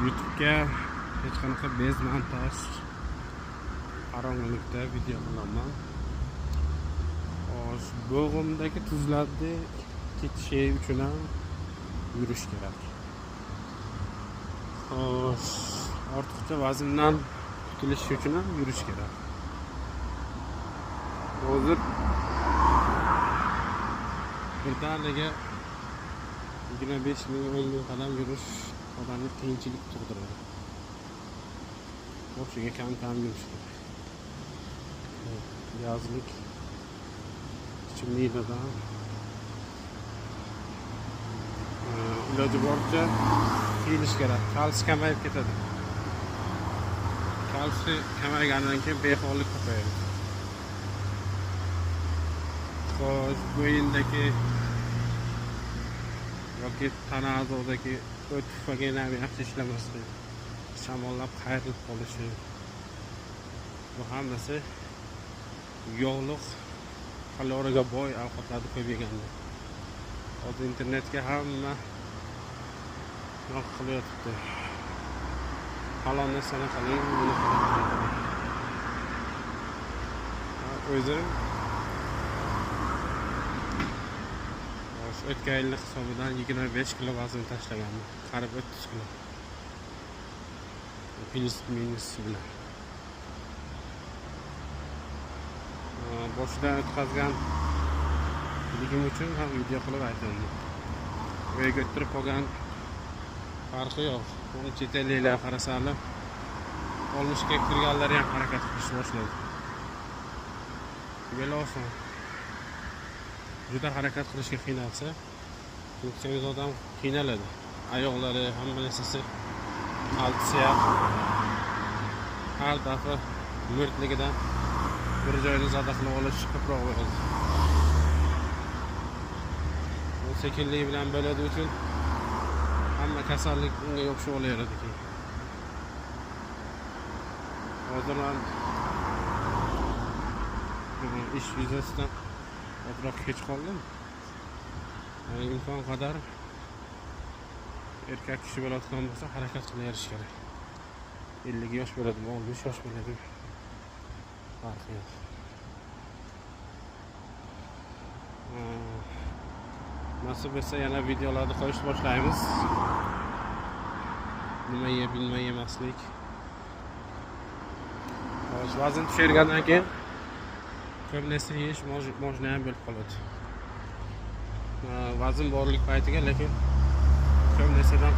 YouTube'ga hech qanaqa bez montaj, qorong'ilikda video qilaman. Xo'sh, bo'g'imdagi tuzlarni ketishi uchun ham yurish kerak. Xo'sh, ortiqcha vazndan qutulish uchun ham yurish kerak. Hozir birdaniga 25 ming, 10 ming qadam yurish odamga qiyinchilik tug'diradi. Boshiga kam kam yurish kerak. Gazlik ichimliklardan iloji boricha tiyilish kerak. Kalsiy kamayib ketadi. Kalsiy kamayganidan keyin behollik ko'payadi. Xo'sh, bo'yindagi yoki tana a'zodagi o't pufagini ham yaxshi ishlamasligi, shamollab qayrilib qolishi, bu hammasi yog'liq, kaloriyaga boy ovqatlarni ko'p yeganda. Hozir internetga hamma nima qilyotibdi. Falon narsani qiling, buni qiling, buni qiling. O'zim o'tgan yilni hisobidan 25 kilo vazn tashlaganman. Qarib 30 kilo. Plyus minus bilan. Boshidan o'tkazgan ligim uchun ham video qilib aytaman. U yerga o'tirib qolgan farqi yo'q. Uni chet elliklar qarasalar, 60 ga kirganlar ham harakat qilishni boshladi. Yo'l oson. Juda harakat qilishga qiynalsa, semiz odam qiynaladi. Oyoqlari, hamma narsasi qaltisiya har dafa mo'rtligidan bir joyni zada qilib olish ko'proq bo'ladi. U sekinlik bilan bo'ladi uchun hamma kasallik unga yopishib olaveradi keyin. Hozir man ish yuzasidan ozroq kech qoldim. Imkon qadar erkak kishi bo'ladigan bo'lsa harakat qilaverish kerak. 50 yosh bo'ladimi, 60 yosh bo'ladimi, farqi yo'q. Nasib etsa yana videolarni qo'yishni boshlaymiz. Nima yeb, nima yemaslik. Xo'sh, vazn tushirgandan keyin ko'p narsa yeyish mojna ham bo'lib qoladi. Vazn borlik paytiga, lekin ko'p narsadan